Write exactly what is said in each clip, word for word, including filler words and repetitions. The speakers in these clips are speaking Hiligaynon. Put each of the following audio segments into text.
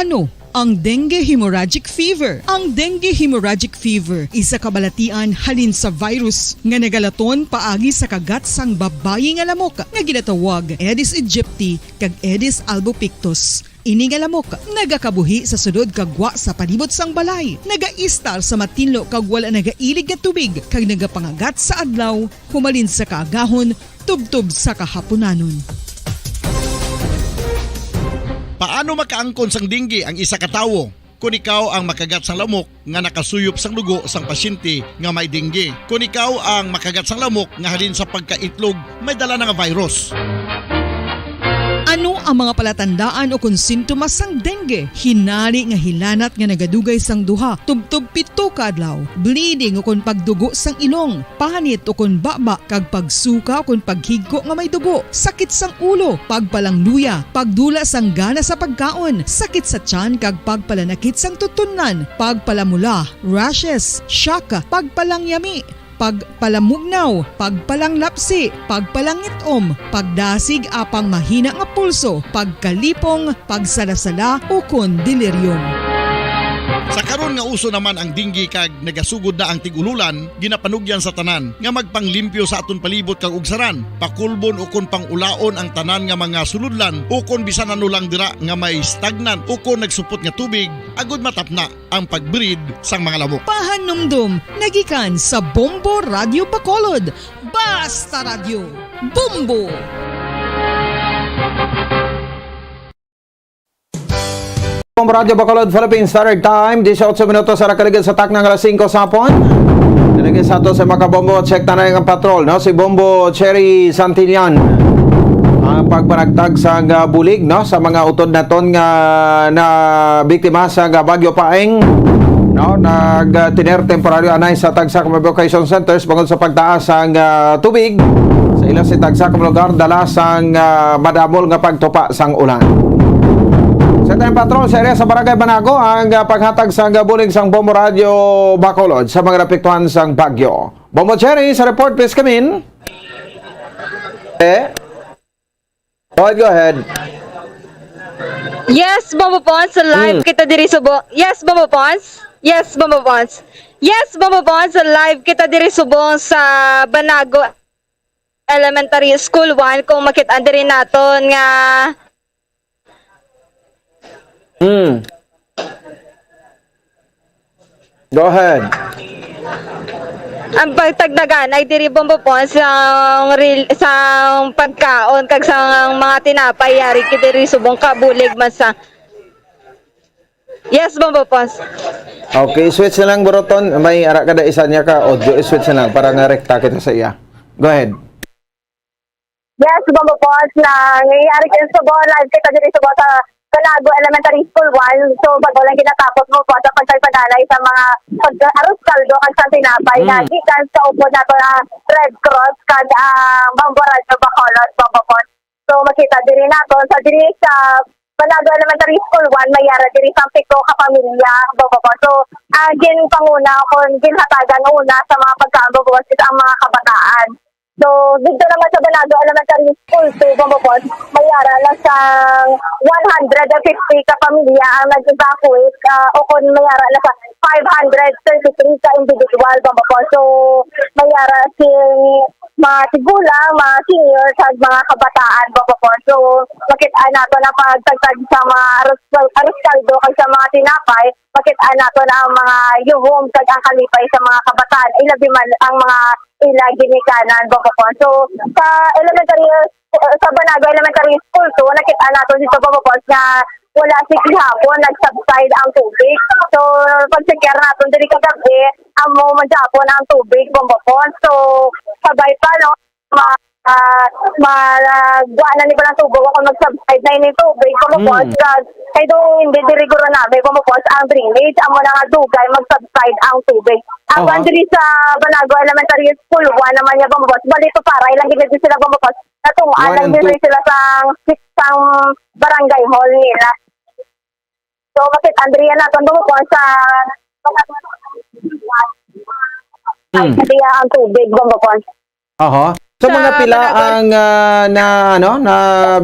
Ano ang dengue hemorrhagic fever? Ang dengue hemorrhagic fever isa ka balatian halin sa virus nga nagalaton paagi sa kagat sang babayi nga lamok nga ginatawag Aedes aegypti kag Aedes albopictus. Ini nga lamok nagakabuhi sa sulod kag gwa sa palibot sang balay, nagaistar sa matinlo kag wala nagailig nga tubig kag nagapangagat sa adlaw humalin sa kaagahon tubtob sa kahapunanon. Paano makaangkon sang dengue ang isa ka tawo? Kon ikaw ang makagat sang lamok nga nakasuyop sang dugo sang pasyente nga may dengue. Kon ikaw ang makagat sang lamok nga halin sa pagkaitlog may dala na nga virus. Ano ang mga palatandaan ukon sintomas sang dengue? Hinari nga hilanat nga nagadugay sang duha tubtob pito ka adlaw, bleeding ukon pagdugo sang ilong, panit ukon baba, kag pagsuka ukon paghigko nga may dugo, sakit sang ulo, pagpalangluya, pagdula sang gana sa pagkaon, sakit sa tiyan kag pagpalanakit sang tutunlan, pagpalamula, rashes, shock, pagpalangyami, pagpalamugnaw, pagpalanglapsi, pagpalangit-om, pagdasig apang mahina nga pulso, pagkalipong, pagsalasala, ukon delirium. Sa karon nga uso naman ang dengue kag nagasugod na ang tig-ululan, ginapanugyan sa tanan nga magpanglimpyo sa aton palibot kag ugsaran, pakulbon ukon pang-ulaon ang tanan nga mga sulodlan ukon bisan ano lang dira nga may stagnant ukon nagsupot nga tubig agud matapna ang pag-breed sang mga lamok. Pahanumdom nagikan sa Bombo Radyo Bacolod. Basta Radyo, Bombo! Bombo Radyo Bacolod, Philippine Standard Time, disiotso minutos sa nakaligid sa takna nga alas singko sa hapon. Nalagay sa ato sa mga kabombo, check ta na ang patrol, no? Si Bombo Cherry Santillan. Ang pagpanagtag sa nga bulig, no, sa mga utod naton nga na biktima sa nga Bagyo Paeng, no, nagtiner temporaryo anay sa tagsa ka mga evacuation centers bangod sa pagtaas sang, ah, tubig sa ila sa tagsa ka mga lugar dala sang, ah, madamol nga pagtupa sang ulan. Sa tayong patrol sa area sa Barangay Banago ang, ah, paghatag sang bulig sang Bombo Radyo Bacolod sa mga napektuhan sang bagyo. Bombo Cherry sa report, please come in. Eh? Go ahead, go ahead. Yes, Bombo Pons, live Mm. kita diri subong. Yes, Bombo Pons. Yes, Bombo Pons. Yes, Bombo Pons, live kita diri subong sa Banago Elementary School one. Kung makit-an diri naton nga Mm. Go ahead. Ang pagtagdagan ay diri, Bombo Pons, sang rel-, sang pagkaon kag sang mga tinapay yari ki diri subong kabulig man sa. Yes, Bombo Pons. Okay, switch na lang, Buroton. May ara ka da isa niya ka audio, switch na lang para nga rekta kita sa iya. Go ahead. Yes, Bombo Pons, na nangyayari kayo sa Bohol. Live kita diri sa Bohol sa Banago Elementary School one. So, bago lang ginatapos mo po sa pagtagpaganay sa mga pag-aros kaldo kag sa tinapay na Mm. gikan sa upod nato ang Red Cross kag ang Bombo Radyo Bacolod, Bombo Pons. So, makita diri nato sa diri sa Banago Elementary School one, may ara diri sa pito ka pamilya, Bombo Pons. So, ang ginpanguna o ginhatagan una sa mga pagkaon, Bombo Pons, is ang mga kabataan. So, dito naman sa Banago Elementary School two, Bombo Pons, may ara lang sang one hundred and fifty ka pamilya ang nag-evacuate, ah, o kung may ara lang sa five hundred thirty-three ka individual, Bombo Pons. So, may ara sing mga tigulang, mga senior, kag mga kabataan, Bombo Pons. So, makita nato na pagtagtag sa mga aros, aros kaldo kag sa mga tinapay, makita nato na ang mga yuhom kag ang kalipay sa mga kabataan, ilabi man ang mga ila ginikanan, Bombo Pons. So, sa elementary, uh, sa Banago Elementary School two, nakita nato dito, Bombo Pons, nga wala si gihapon nag-subside ang tubig. So, pag-check nato diri kagabi, amo man gihapon ang tubig, Bombo Pons. So, sabay pa, no, ma, ah, ma, ah, gwa na ni palang tubo kung mag-subside na ini tubig, Bombo Pons. Kag, kay do hindi diri guro namin, Bombo Pons, ang drainage, amo na nga dugay mag-subside ang tubig. Ang Aha. Diri sa Banago Elementary School one naman niya, Bombo Pons. Bali, ito para ilang gid sila, Bombo Pons. Natong One alang and diri two. Sila sa, sa barangay hall nila. So, makit Andrea na, kung Bombo Pons, sa Hmm. Andrea ang tubig, Bombo Pons. Aha. So, mga sa pila Managua ang, ah, na, ano, na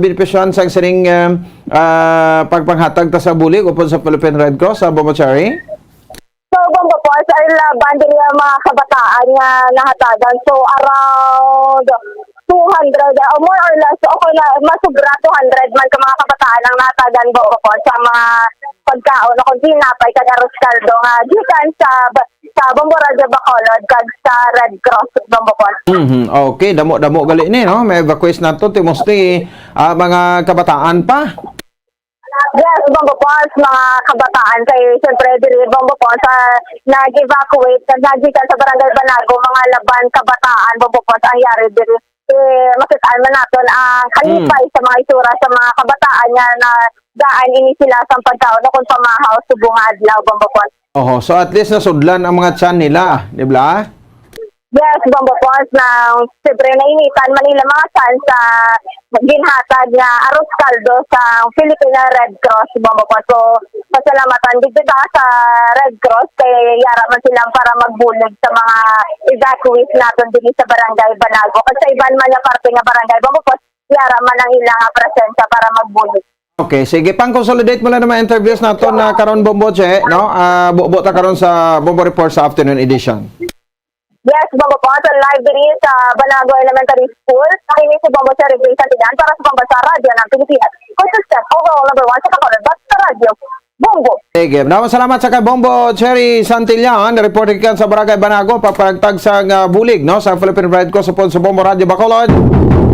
benepisyan sang sining, ah, ah, pagpanghatag ta sa bulig upod sa Philippine Red Cross sa Bombo Cherry? So, Bombo Pods, ay laban diri ang mga kabataan nga nahatagan. So, around two hundred, ah, more or less, o kung na, mas sobra two hundred man ka mga kabataan ang nahatagan, Bombo Pods, sa mga pagkaon o kung tinapay kag arroz caldo nga gikan sa ba-, sa Bombo Radyo Bacolod kag sa Red Cross, Bombo Pods. Mhm. Okay, damo-damo gali ni, no? May evacuate na to, ti mostly, ah, mga kabataan pa. Yes, Bombo Pods, mga kabataan kay siyempre diri, Bombo Pods, ah, nag-evacuate, nag-, nagikan sa Barangay Banago, mga laban kabataan, Bombo Pods, ang yari diri. Eh, makitaan man naton ang kalipay Mm. sa mga isura sa mga kabataan nga na daan ini sila sa pagkaon o kung pamahaw subong nga adlaw, Bombo Pods. Oho, so at least nasudlan ang mga tiyan nila, di ba? Yes, Bombo Pods, na siyempre nainitan man nila mga tiyan sa ginhatag nga arroz caldo sa Filipino Red Cross, Bombo Pods. So, pasalamatan dito ta sa Red Cross kay yara man sila para magbulig sa mga evacuees naton diri sa Barangay Banago. Kag sa iban man nga parte nga barangay, Bombo Pods, yara man ang ilang, ah, presensya para magbulig. Okay, sige. Pang-consolidate mo lang naman interviews naton na karon, Bombo Che, no? Ah, bubo ta karon sa Bombo Report sa afternoon edition. Yes, Bombo Pods, live diri sa Banago Elementary School. Kini si Bombo Cherry Gray Santillan para sa Pambasa Radyo ng Pilipinas. Consistent, overall number one sa Bacolod, basta radyo. Bombo. Sige, maraming salamat sa kay Bombo Cherry Santillan, reporter kan sa Barangay Banago, pagpanghatag sang, ah, bulig, no, sa Philippine Red Cross upod sa Bombo Radyo Bacolod.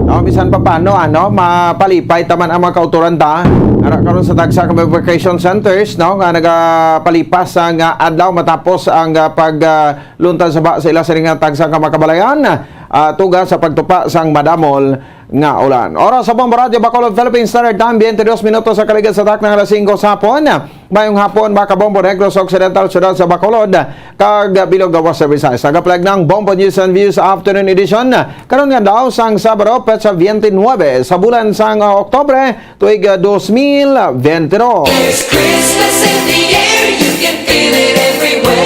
No, bisan pa paano, ano, mapalipay ta man ang mga kautoran ta. Ara karon sa tagsa ka evacuation centers, no, nga nagapalipas ang, ah, adlaw matapos ang, ah, pag, ah, luntad sa ba sa ila sining tagsa ka mga kabalayan, ah, tuga sa pagtupa sang madamol nga ulan. Oras sa Bombo Radyo Bacolod, Philippine Standard Time, twenty-dos minutos sa kaligid sa takna nga alas singko sa hapon. Mayong hapon, mga kabombo, Negros Occidental, siyudad sa Bacolod, kag bilog nga Western Visayas. Nagapalag ng Bombo News and Views Afternoon Edition. Karon nga daw sang Sabado, petsa twenty-nine sa bulan sang, ah, Oktubre, tuig, ah, dos mil veintidos. There's Christmas in the air, you can feel it everywhere.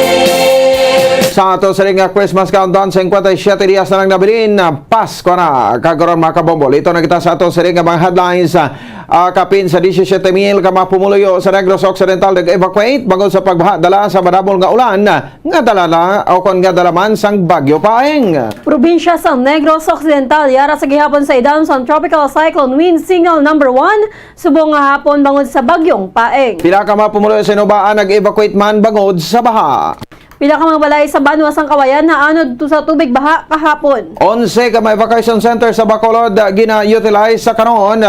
Sa ato sining, ah, Christmas countdown, cincuenta y siete dias na lang nabilin, ah, Pasko na. Kag karon, mga kabombo, lito na kita sa ato sining, ah, mga headlines, ah, ah, kapin sa disisyete mil ka mga pumuluyo sa Negros Occidental nag-evacuate bangod sa pagbaha dala sa madamol nga ulan nga dala na o kon nga dala man sang Bagyo Paeng. Probinsya sa Negros Occidental, yara sa gihapon sa idalom sang Tropical Cyclone Wind Signal number one, subong nga hapon bangod sa Bagyong Paeng. Pila ka mga pumuluyo sa Inubaan nag-evacuate man bangod sa baha. Pila ka mga balay sa banwa sang Kawayan naanod to sa tubig baha kahapon. Onse ka mga evacuation center sa Bacolod, ah, gina-utilize sa karon.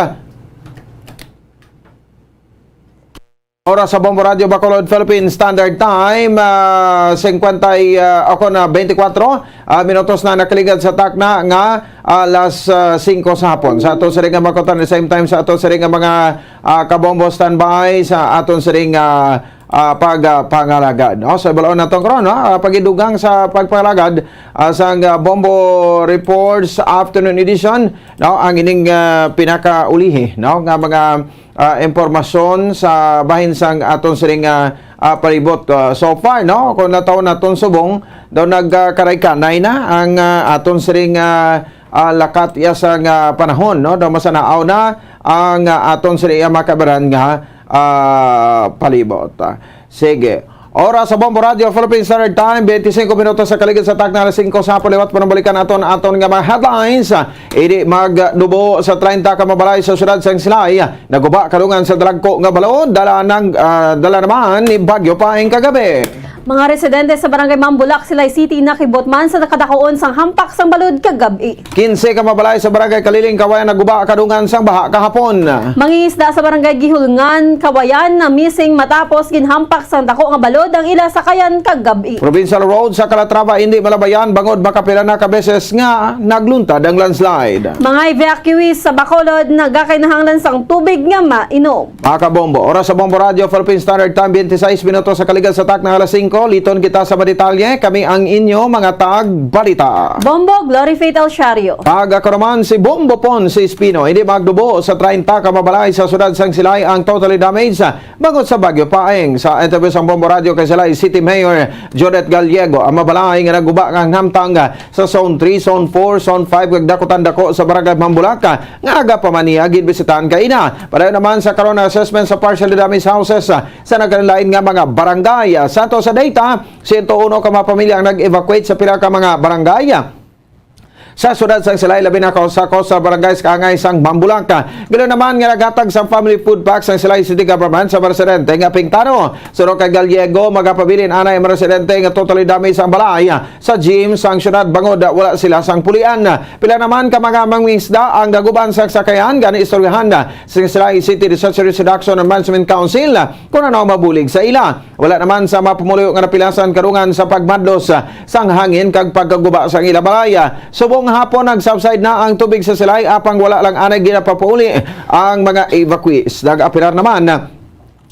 Oras sa Bombo Radio Bacolod, Philippine Standard Time, ah, singkwenta y, ah, ako na, twenty-four, ah, minutos na nakaligad sa takna nga alas, ah, singko sa hapon. Sa ato sining nga mga kutan, the same time sa ato sining nga mga, ah, kabombo standby sa aton sining, ah, ah, pag, ah, pangalagad, no? So, ibalaon naton karon, no? Ah, pagidugang sa pagpangalagad, ah, sang, ah, Bombo Reports Afternoon Edition, no? Ang ining, ah, pinakaulihi, no? Nga mga ah, impormasyon sa bahin sang aton sining, ah, ah, palibot, ah, so far, no? Kung nataw naton subong, daw nagkaray-kanay na ang, ah, aton sining, ah, ah, lakat iya sang, ah, panahon, no? Daw masanaaw na ang, ah, aton sining, ah, makabaran nga, ah, palibot. Sige. Oras sa Bombo Radio Philippine Standard Time, twenty-five minutos sa kaligid sa takna alas singko sa hapon. Liwat pa nang balikan aton, aton nga mga headlines. Ini magdubo sa treinta ka mabalay sa siyudad sang Silay. Naguba kadungan sa dalagko nga balod, dala nang, ah, dala naman ni Bagyo Paeng kagabi. Mga residente sa Barangay Mambulak, Silay City, nakibot man sa nakadakuon sang hampak sang balod kagab-i. Kinse ka mabalay sa Barangay Kaliling, Kawayan, naguba kadungan sang baha kahapon. Mangingisda sa Barangay Gihulngan, Kawayan, na missing matapos ginhampak sang dako nga balod ang ila sakayan kagab-i. Provincial Road sa Calatrava hindi malabayan bangod makapila na ka beses nga nagluntad ang landslide. Mga evacuees sa Bacolod nagakinahanglan sang tubig nga mainom. Mga kabombo, oras sa Bombo Radio, Philippine Standard Time, twenty-six minutos sa kaligad sa takna alas singko. Uliton kita sa madetalye, kami ang inyo mga tagbalita. Bombo, Glory Faith El Shario. Kag ako naman si Bombo Pon si Espino. Hindi magdubo sa treinta ka mga balay sa siyudad sang Silay ang totally damaged, ah, bangod sa Bagyo Paeng. Sa interview sang Bombo Radio kay Silay City Mayor Jodette Gallego, ang mga balay nga naguba nga hamtang, ah, sa Zone three, Zone four, Zone five, kag dakutan dako sa Barangay Mambulak, ah, nga aga pa man niya ginbisitahan kaina. Padayon naman sa karon nga assessment sa partially damaged houses, ah, sa nagkalain-lain nga mga barangay. Ah, sa ato sa data, siyento uno ka mga pamilya ang nag-evacuate sa pila ka mga barangay, ah, sa siyudad sang Silay, labi na ko sa, ko sa barangay sa kaangay sang Mambulak. Gila naman nga naghatag sang family food pack sang Silay City Government sa mga residente nga pingtano. Suno kay Gallego, magapabilin anay ang mga residente nga totally damaged ang balay, ah, sa gym sang siyudad bangod, ah, wala sila sang pulian. Pila naman ka mga mangingisda ang naguban sa sakayan, gani istoryahan, ah, sa Silay City Disaster Risk Reduction and Management Council, ah, kung ano ang mabulig sa ila. Wala naman sa mga pumuluyo nga napilasan karungan sa pagmadlos, ah, sang hangin kag pagkaguba sang ila balay. Subong hapon nag-subside na ang tubig sa Silay, apang wala lang anay ginapapauli ang mga evacuees. Nag-apelar naman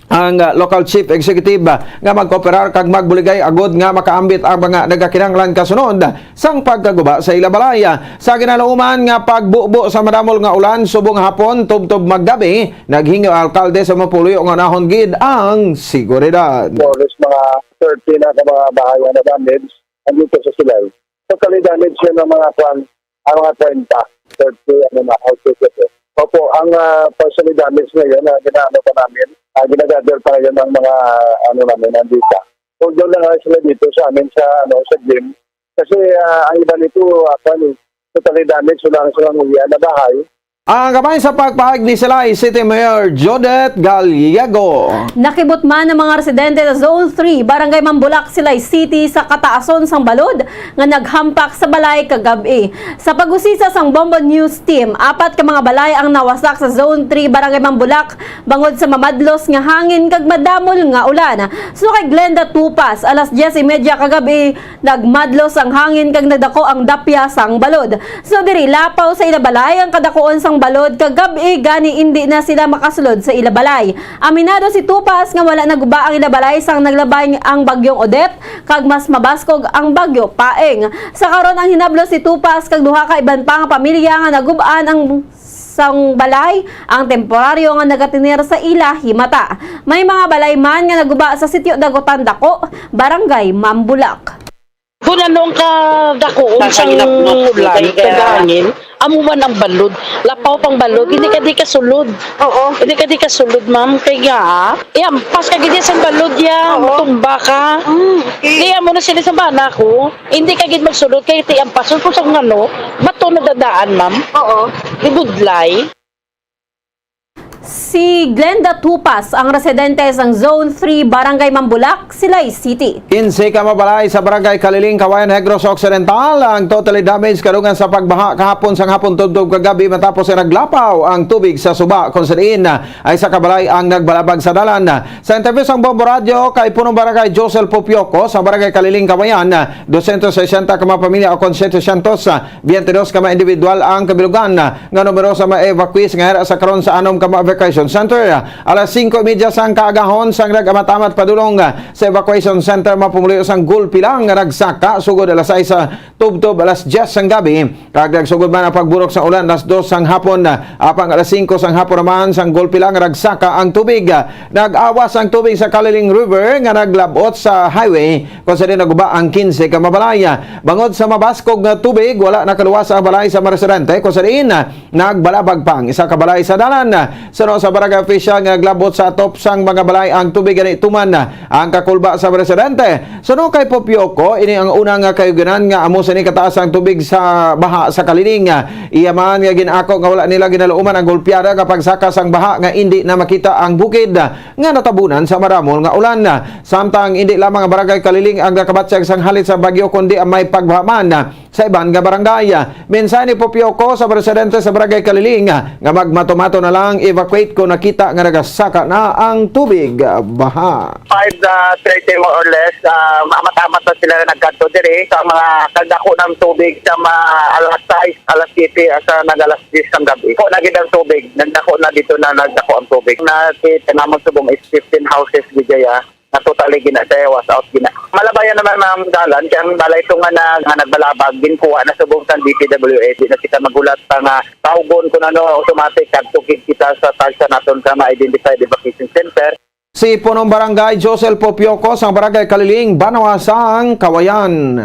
ang, ah, local chief executive, ah, nga magkooperar kag magbuligay agod nga makaambit ang mga nagakinahanglan kasunod sang pagkaguba sa ila balay. Sa ginalauman nga pagbubo sa madamol nga ulan subong hapon tubtob maggabi, naghingaw ang alkalde sa mga pumuluyo nga unahon gid ang seguridad. More or less mga thirty na ka mga bahay ang na-damage andito sa Silay. Totally damage yun ang mga kwan, ang mga treinta, thirty, ano na, houses ito. Opo, ang, ah, partially damage ngayon na ginaano pa namin, ah, ginagather pa ngayon ang mga, ano namin, nandito. Although lang sila dito sa amin sa, ano, sa gym. Kasi, ah, ang iba nito, ah, kwan, eh, totally damage, wala na silang uwian na bahay. Ang kamay sa pagpahayag ni Silay City Mayor Jodette Gallego. Nakibot man ang mga residente sa Zone three, Barangay Mambulak, Silay City, sa kataason sang balod nga naghampak sa balay kagab-i. Sa pag-usisa sang Bombo News Team, apat ka mga balay ang nawasak sa Zone three, Barangay Mambulak, bangod sa mamadlos nga hangin kag madamol nga ulan. Suno kay Glenda Tupas, alas dyes y media kagab-i, nagmadlos ang hangin kag nagdako ang dapya sang balod. So diri lapaw sa ila balay ang kadakuon sang balod kagab-i, gani indi na sila makasulod sa ila balay. Aminado si Tupas nga wala naguba ang ila balay sang naglabay ang Bagyong Odette kag mas mabaskog ang Bagyo Paeng. Sa karon ang hinablos si Tupas kag duha ka iban pa nga pamilya nga nagub-an ang sang balay ang temporaryo nga nagatener sa ila himata. May mga balay man nga naguba sa Sitio Dagutan Dako, Barangay Mambulak. Kung ano ang kadako, ang sang ulan, kagangin, amo man ang balod. Lapaw pang balod, hindi ka di kasulod. Oo. Hindi ka di kasulod, ma'am. Kaya nga, ah, ihampas ka gid sang balod, ya, oo, matumba ka. Mm, okay. Kaya mo na sila sa bana ko, hindi ka gid magsulod, kaya ti ampason ko sa ngano, bato na dadaan, ma'am. Oo. Ibudlay. Si Glenda Tupas, ang residente sang Zone three, Barangay Mambulak, Silay City. Kinse ka mabalay sa Barangay Kaliling, Cauayan, Negros Occidental ang totally damaged karungan sa pagbaha kahapon sang hapon tubtob kagabi matapos nga naglapaw ang tubig sa suba, kung sa diin ay sa kabalay ang nagbalabag sa dalan. Sa interview sang Bombo Radyo kay Punong Barangay Josel Popioco sa Barangay Kaliling, Cauayan, dosyentos sesenta ka mga pamilya o kon setecientos biyente dos ka mga individual ang kabilugan nga numero sa mga evacuees nga yara sa karon sa anom ka mga evacuation center. Alas singko y media sang kaagahon sang nag-amat-amat padulong sa evacuation center, mga pumuluyo sang Gulpi lang nga nagsaka sugod alas sais sa tubtob alas dyes sang gabi, kag nagsugod man ang pagburok sa ulan alas dos sang hapon, apang alas singko sang hapon naman sang Gulpi lang nagsaka ang tubig. Nag-awas ang tubig sa Kaliling River nga naglabot sa highway, kung sa diin naguba ang kinse ka mabalay. Bangod sa mabaskog nga tubig, wala nakaluwas ang balay sa mga residente, kung sa diin nagbalabag pa ang isa ka balay sa dalan. Suno sa barangay official nga naglabot sa atop sang mga balay ang tubig, gani tuman ang kakulba sa mga residente. Suno kay Popioco, ini ang una nga kayuganan nga amo sini kataas ang tubig sa baha sa Kaliling. Iya man nga gin-ako nga wala nila ginaluoman ang gulpiada nga pagsaka sang baha nga indi na makita ang bukid nga natabunan sa madamol nga ulan. Samtang indi lamang ang Barangay Kaliling ang nakabatyag sang halit sa bagyo, kundi ang may pagbaha man sa iban nga barangay. Mensahe ni Popioco sa mga residente sa Barangay Kaliling nga magmatumato na lang evacuate kung nakita nga nagasaka na ang tubig baha. Five, ah, thirty more or less, ah, maamat-amat na sila na nagkadto diri sa mga kagdako ng tubig sa mga alas sais, alas siyete, ah, sa nag-alas diyes ng gabi. Po na gid ang tubig, nagdako na dito na nagdako ang tubig. Nakita namon subong is fifteen houses gid dyan, ah, na totally gina-, wash out gina. Malabayan naman, ma'am, dalan, kay ang balay to nga na, nga nagbalabag, ginkuha na subong sang D P W H. Di na kita maghulat pa nga paugon kung ano, automatic, kadto gid kita sa tagsa naton ka ma-identified evacuation center. Si Punong Barangay Josel Popioco sang Barangay Kaliling, Banwa sang Kawayan.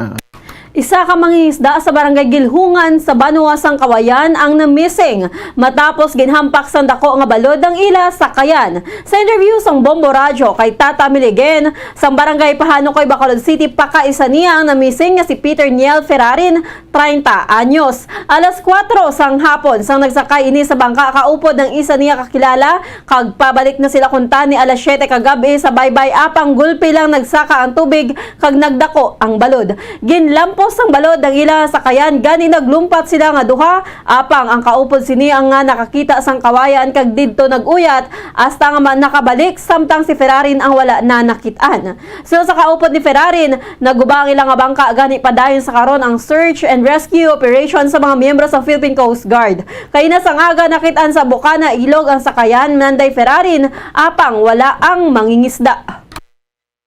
Isa ka mangingisda sa Barangay Gilhungan sa Banwa sang Kawayan ang na-missing matapos ginhampak sang dako nga balod ang ila sakayan. Sa interview sang Bombo Radyo kay Tata Miligen sang Barangay Pahanukoy, Bacolod City, pakaisa niya ang na-missing nga si Peter Niel Ferrarin, treinta anyos. Alas kuwatro sang hapon, sang nagsakay ini sa bangka, kaupod ang isa niya kakilala, kag pabalik na sila kuntani alas siyete kagab-i sa baybay, apang gulpi lang nagsaka ang tubig kag nagdako ang balod. Ginlampos sang balod ang ila sakayan, gani naglumpat sila nga duha, apang ang kaupod sini ang nga nakakita sang kawayan kag didto nag-uyat hasta nga ma-, nakabalik, samtang si Ferrarin ang wala na nakit-an. Suno sa kaupod ni Ferrarin, naguba ang ila nga bangka, gani padayon sa karon ang search and rescue operation sa mga miyembro sa Philippine Coast Guard. Kaina sang aga, nakit-an sa Bukana, Ilog ang sakayan, nanday Ferrarin, apang wala ang mangingisda.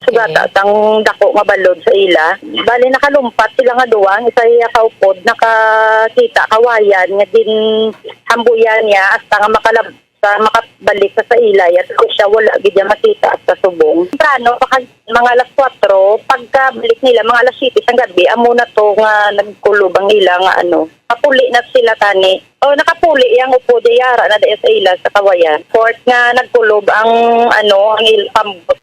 Sugata sang dako nga balod sa ila. Bali, nakalumpat sila nga duwa, ang isa iya kaupod, nakakita kawayan nga ginhambuyan niya hasta nga makalab-, sa makabalik sa, sa ila, ya, tapos siya wala gid niya makita sa subong. Temprano pa kag mga alas kuwatro, pagkabalik nila, mga alas siyete sang gabi, amo na to nga nagkulob ang ila nga ano. Kapuli na sila tani. O, nakapuli yang upod, yara na daya sa ila sa kawayan. Fourth nga nagkulob ang ano, ang il-, pambot.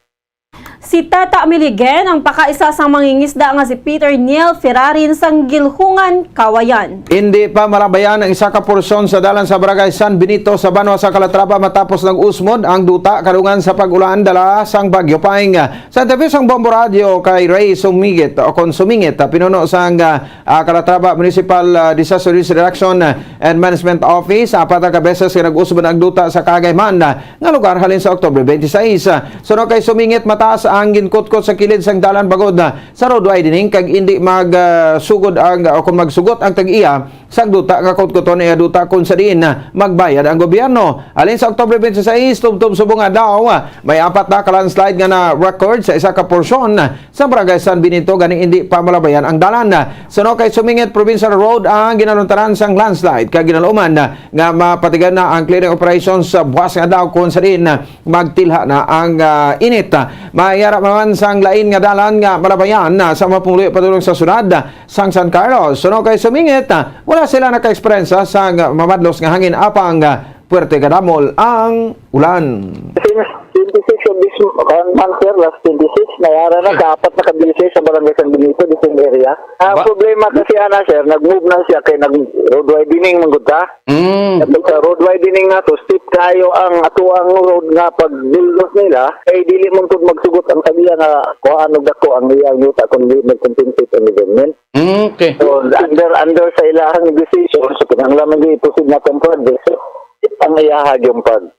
Si Tata Miligen ang pakaisa sang mangingisda nga si Peter Niel Ferrarin sang Gilhungan, Kawayan. Indi pa malabayan ang isa ka porsyon sa dalan sa Barangay San Benito sa Banwa sa Calatrava matapos nag-usmod ang duta kadungan sa pag-ulan dala sang Bagyo Paeng. Sa interview sang Bombo Radyo kay Ray Sumingit, o kon Sumingit, pinuno sang, ah, ah, Calatrava Municipal, ah, Disaster Risk Reduction and Management Office, apat ka beses nga nag-usbon ang duta sa kaagay man, ah, nga lugar halin sa October twenty-six. Suno kay Sumingit, mataas ang ginkutkot sa kilid sang dalan bangod, ah, sa road widening kag indi mag, ah, sugod ang, o kung magsugot ang tag-iya sang duta nga kutkuton iya duta, kung sa diin, ah, magbayad ang gobyerno. Halin sa October twenty-six, tubtob subong adlaw, ah, may apat na ka landslide nga na-record sa isa ka porsyon sa Barangay San Benito, gani indi pa malabayan ang dalan. Suno kay Sumingit, provincial road ang ginaluntaran sang landslide, kag ginaluman nga mapatigayon na ang clearing operation sa buwas nga adlaw, kung sa diin magtilha na ang, ah, init. May ara man sang lain nga dalan nga malabayan, ah, sa mga pumuluyo padulong sa syudad sang San Carlos. Suno kay Sumingit, ah, wala sila naka-eksperyensya sang mamadlos nga hangin, apang, ah, puwerte kadamol ang ulan. Since twenty-six of this m-, kan month, sir, last twenty-six, may ara na, hmm, kaapat na ka beses sa Barangay San Benito, the same area. Ang problema kasi, ana, sir, nag-move na siya kay nag-road widening man gud ta. Mm. Tapos sa road widening na to, steep kayo ang ato ang road nga pag-bulldoze nila, kay dili man pud magsugot ang tagiya nga kuhaan og dako ang iyang yuta kung di mag-compensate ang government. Mm, okay. So, under, under sa ilahang decision, so kinahanglan man gyud i-proceed na ang project, so, ang iyaha yung pag-,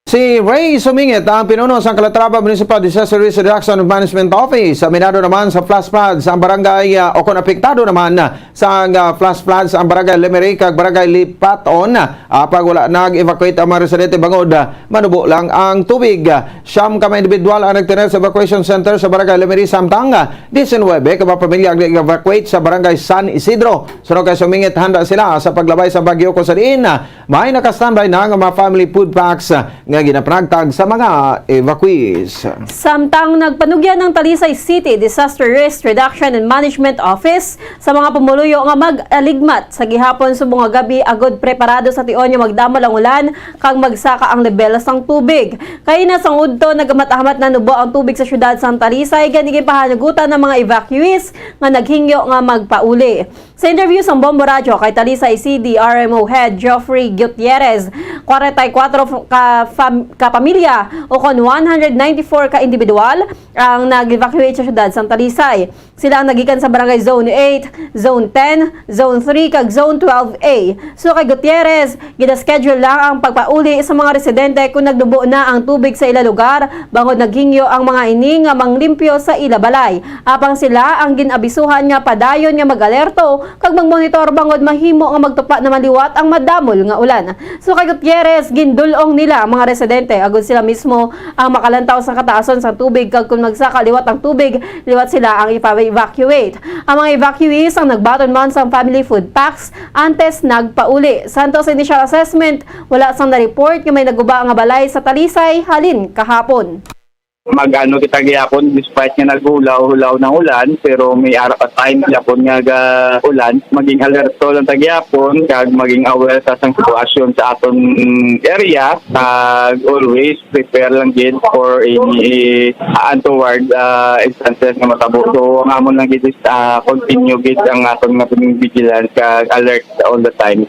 Si Ray Sumingit, ang pinuno sang Calatrava Municipal Disaster Risk Reduction and Management Office. Aminado naman sa flash floods ang barangay, ah, o kung apektado naman, ah, sa, ah, flash floods ang barangay Lemery kag barangay Lipaton. Ah, pag wala nag-evacuate ang mga residente bangod, ah, manubo lang ang tubig. Ah, siyam ka mga individual ang nagtener sa evacuation center sa barangay Lemery, samtang, ah, diecinuebe ka mga pamilya ang nag-evacuate sa barangay San Isidro. Suno kay Sumingit, handa sila sa paglabay sa bagyo kung sa diin, ah, may naka-standby na nga mga family food packs, ah, nga ginapanagtag sa mga evacuees. Samtang nagpanugyan ang Talisay City Disaster Risk Reduction and Management Office sa mga pumuluyo nga mag-aligmat sa gihapon subong nga gabi agud preparado sa tion nga magdamol ang ulan kag magsaka ang lebel sang tubig. Kaina sang udto, naghamat-hamat na nubo ang tubig sa siyudad sang Talisay, gani ginpahanugutan ang mga evacuees nga naghingyo nga magpauli. Sa interview sang Bombo Radyo kay Talisay C D R M O Head Geoffrey Gutierrez, kwarenta y kuwatro f-, ka fam-, ka pamilya, o kon one hundred ninety-four ka individual, ang nag-evacuate sa siyudad sang Talisay. Sila ang nagikan sa Barangay Zone eight, Zone ten, Zone three, kag Zone twelve A. So kay Gutierrez, gina-schedule lang ang pagpauli sa mga residente kung nagnubo na ang tubig sa ila lugar, bangod naghingyo ang mga ini nga manglimpyo sa ila balay. Apang sila ang gin-abisuhan nga padayon nga mag-alerto kag magmonitor bangod mahimo nga magtupa naman liwat ang madamol nga ulan. So kay Gutierrez, gindul-ong nila ang mga residente agud sila mismo ang makalantaw sa kataason sa tubig, kag kung magsaka liwat ang tubig, liwat sila ang ipa-evacuate. Ang mga evacuees ang nagbaton man sang family food packs antes nagpauli. Santos initial assessment, wala sang na-report nga may naguba nga balay sa Talisay halin kahapon. Mag-ano kita gihapon, despite nga naghulaw-hulaw ng ulan, pero may ara pa time gihapon nga ga-ulan. Maging alerto lang ta gihapon, kag maging aware sa sang sitwasyon sa aton area, kag always prepare lang gid for any, uh, untoward, uh, instances nga matabo. So, ang amon lang gid is, uh, continue gid ang aton nga pagiging vigilance kag alert all the time.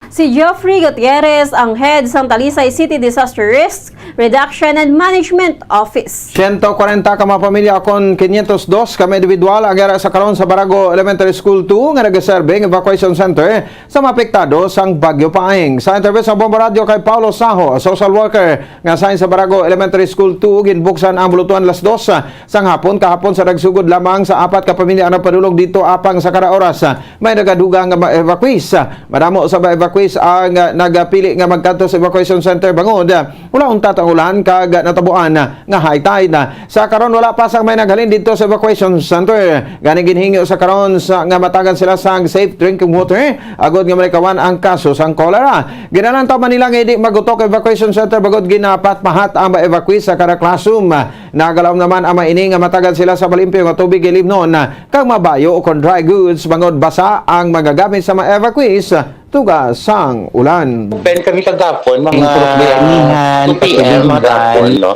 Si Geoffrey Gutierrez ang head sang Talisay City Disaster Risk Reduction and Management Office. Siyento kwarenta ka mga pamilya kon quinientos dos ka mga individual ang yara sa karon sa Barago Elementary School two nga nagaserbe nga evacuation center sa mga apektado sang Bagyo Paeng. Sa interview sa Bombo Radio kay Paulo Saho, social worker nga assigned sa Barago Elementary School two, ginbuksan ang bulutuan alas dos sang hapon kahapon sa nagsugod lamang sa apat ka pamilya ang nagpadulog dito, apang sa kada oras may nagadugang nga ma-evacuees. Madamo sa ma-evacuees ang, ah, nagapili nga magkadto sa evacuation center bangod, ah, wala untat ang ulan kag natabuan nga high tide. Sa karon, wala pa sang may naghalin didto sa evacuation center. Gani, ginhingyo sa karon sa, nga matagan sila sang safe drinking water agud nga malikawan ang kaso sang cholera. Ginalantaw man nila nga hindi magutok evacuation center bangod ginapatpahat ang mga evacuees sa kada classroom. Nagalaom naman ang mga ini nga matagan sila sa malimpyo nga tubig ilimnon kag mabayo o kon dry goods bangod basa ang mga gamit sa mga evacuees tuga sang ulan. Open kami kagapon, mga Yung purok bayanihan, two P M, mga patulungan. Gapon, no?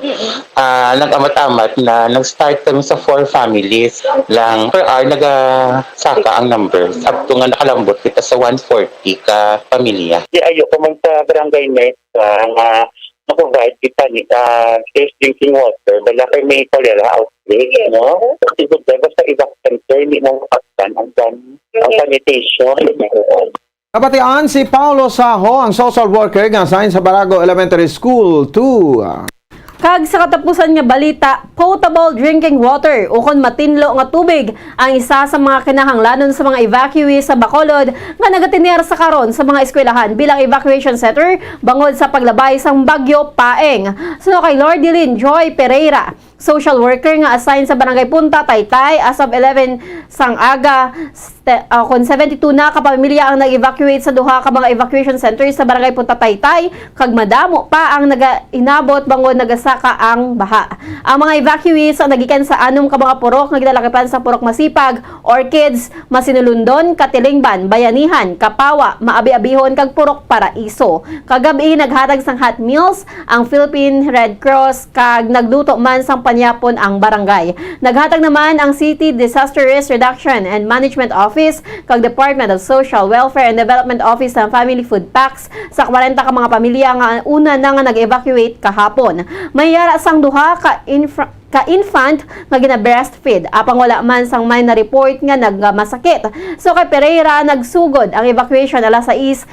Ah, nag-amat-amat na, nag-start kami sa four families lang. Per hour, nagasaka ang numbers. Up to nga nakalambot kita sa one forty ka pamilya. Di ayo ko man sa barangay net, ah, nga ma-provide kita ni, ah, safe drinking water. Dala kay may cholera outbreak, no? Kasi good level sa evac center, hindi na mapagtan ang, ang sanitation. Kabatian si Paulo Saho, ang social worker nga assigned sa Barago Elementary School two. Kag sa katapusan nga balita, potable drinking water ukon matinlo nga tubig ang isa sa mga kinahanglanon sa mga evacuees sa Bacolod nga nagatener sa karon sa mga eskwelahan bilang evacuation center bangod sa paglabay sang Bagyo Paeng. Suno kay Lordilyn Joy Pereira, social worker nga assigned sa Barangay Punta Taytay, as of eleven sang aga, ste-, ah, kon seventy-two na ka pamilya ang nag-evacuate sa duha ka mga evacuation centers sa Barangay Punta Taytay, kag madamo pa ang nagainabot bangod nagasaka ang baha. Ang mga evacuees ang nagikan sa anom ka mga purok nga ginalakipan sa Purok Masipag, Orchids, Masinulundon, Katilingban, Bayanihan, Kapawa, Maabi-abihon, kag Purok Paraiso. Kagab-i, naghatag sang hot meals ang Philippine Red Cross kag nagluto man sang panyapon ang barangay. Naghatag naman ang City Disaster Risk Reduction and Management Office kag Department of Social Welfare and Development Office sang family food packs sa kwarenta ka mga pamilya nga una na nga nag-evacuate kahapon. May yara sang duha ka infra-, ka infant nga gina-breastfeed, apang wala man sang may na-report nga nagmasakit. So kay Pereira, nagsugod ang evacuation alas sais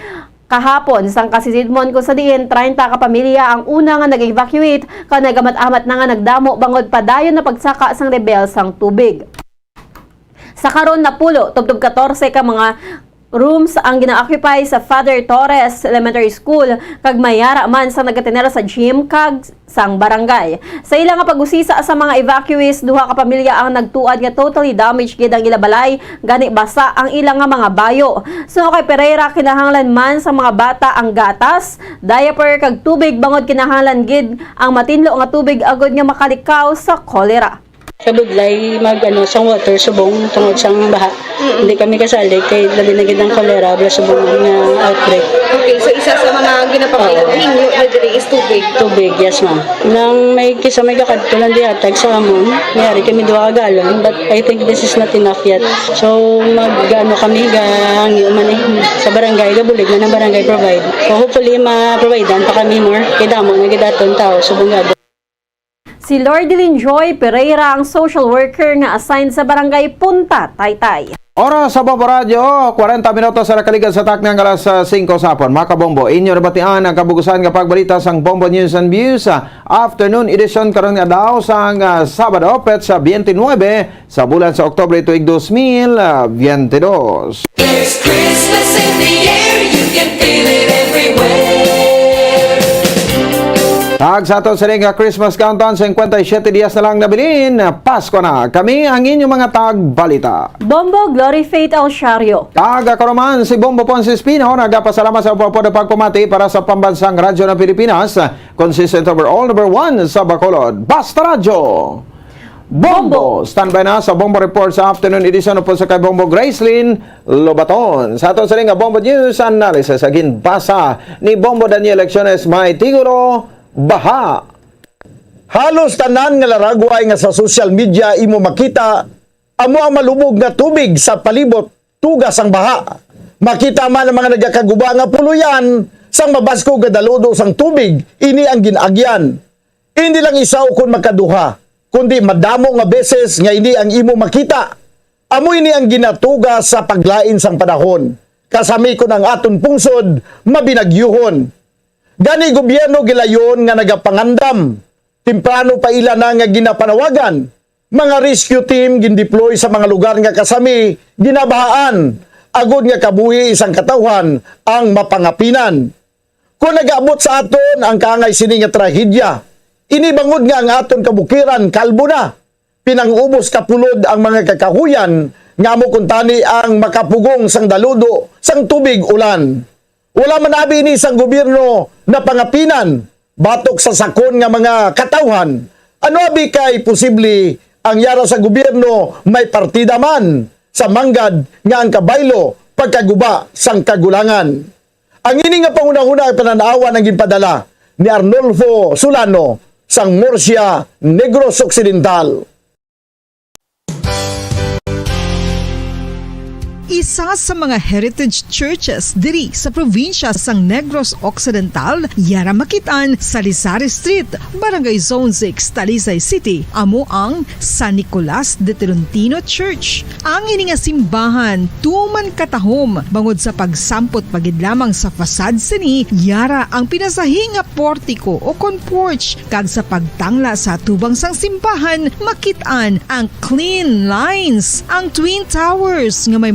kahapon sang kasisidmon, kung sa diin treinta ka pamilya ang una nga nag-evacuate, kag nagamat-amat na nga nagdamo bangod padayon na pagsaka sang lebel sang tubig. Sa karon, napulo tubtob katorse ka mga rooms ang gina-occupy sa Father Torres Elementary School, kag may yara man sang nagatener sa gym kag sang barangay. Sa ila nga pag-usisa sa mga evacuees, duha ka pamilya ang nagtuad nga totally damaged gid ang ila balay, gani basa ang ila nga mga bayo. Suno kay Pereira, kinahanglan man sa mga bata ang gatas, diaper, kag tubig, bangod kinahanglan gid ang matinlo nga tubig agud nga makalikaw sa cholera. Kabudlay mag, ano, sang water subong tungod sang baha. Mm-mm. Hindi kami kasali kay labi na gid ang cholera, wala subong nga outbreak. Okay, so isa sa mga ginapakita Oo. ninyo na diri is tubig. Tubig, yes, ma'am. Nang may kisa may gakadto lang dihatag sa amon, mayari kami duha ka galon, but I think this is not enough yet. So, mag, ano, kami, gahangyo man eh, sa barangay, gabulig na ng barangay provide. So, hopefully, ma-providean pa kami more. Kay damo na gid aton tao, subong gado. Si Lordilyn Joy Pereira ang social worker nga assigned sa Barangay Punta Taytay. Oras sa Bombo Radyo, kwarenta minutos sa nakaligad sa takna nga alas, ah, singko sa hapon. Mga kabombo, inyo nabatian ang kabugusan nga pagbalita sang Bombo News and Views, ah, afternoon edition karon nga adlaw sang, ah, Sabado, petsa twenty-nine sa bulan sa Oktubre tuig dos mil, ah, twenty-two. There's Christmas in the air, you can feel it everywhere. Tag sa aton sining nga Christmas countdown, cincuenta y siete dias na lang nabilin, Pasko na. Kami ang inyong mga tagbalita. Bombo Glory Faith Alciario. Kag ako naman si Bombo Ponce Espino, nagapasalamat sa upod pagpamati para sa Pambansang Radyo ng Pilipinas, consistent overall number one sa Bacolod. Basta Radyo! Bombo! Bombo! Standby na sa Bombo Report sa afternoon edition upod sa kay Bombo Gracelyn Lobaton. Sa aton sining nga Bombo News Analysis, sa ginbasa ni Bombo Daniel Lecciones, may titulo, Baha. Halos tanan nga laragway nga sa social media imo makita, amo ang malubog nga tubig sa palibot, tuga sang baha. Makita man ang mga nagakaguba nga puloyan sang mabaskog nga daludo sang tubig, ini ang gin-agyan. Hindi lang isa ukon makaduha, kundi madamo nga beses nga ini ang imo makita. Amo ini ang ginatuga sa paglain sang panahon, kasami kon ang aton pungsod mabinagyuhon. Gani, gobyerno gilayon nga nagapangandam. Temprano pa ila na nga ginapanawagan. Mga rescue team gindeploy sa mga lugar nga kasami ginabahaan, agod nga kabuhi sang katawhan ang mapangapinan. Kon nagaabot sa aton ang kaangay sini nga trahedya, ini bangod nga ang aton kabukiran kalbo na, pinang-ubos kapulod ang mga kakahuyan nga amo kuntani ang makapugong sang daludo sang tubig ulan. Wala man abi ini sang gobyerno napangapinan batok sa sakon nga mga katawhan. Ano abi kay posible ang yara sa gobyerno may partida man sa manggad nga ang kabaylo pagkaguba sang kagulangan? Ang ini nga panghunahuna ay panan-awan ang ginpadala ni Arnulfo Solano sang Murcia, Negros Occidental. Isa sa mga heritage churches diri sa probinsya sang Negros Occidental, yara makit-an sa Lisari Street, Barangay Zone six, Talisay City, amo ang San Nicolas de Tolentino Church. Ang ini nga simbahan tuman katahom bangod sa pagsampot pa gid lamang sa facade sini, yara ang pinasahi nga portiko o kon porch, kag sa pagtangla sa atubang sang simbahan, makit-an ang clean lines, ang twin towers nga may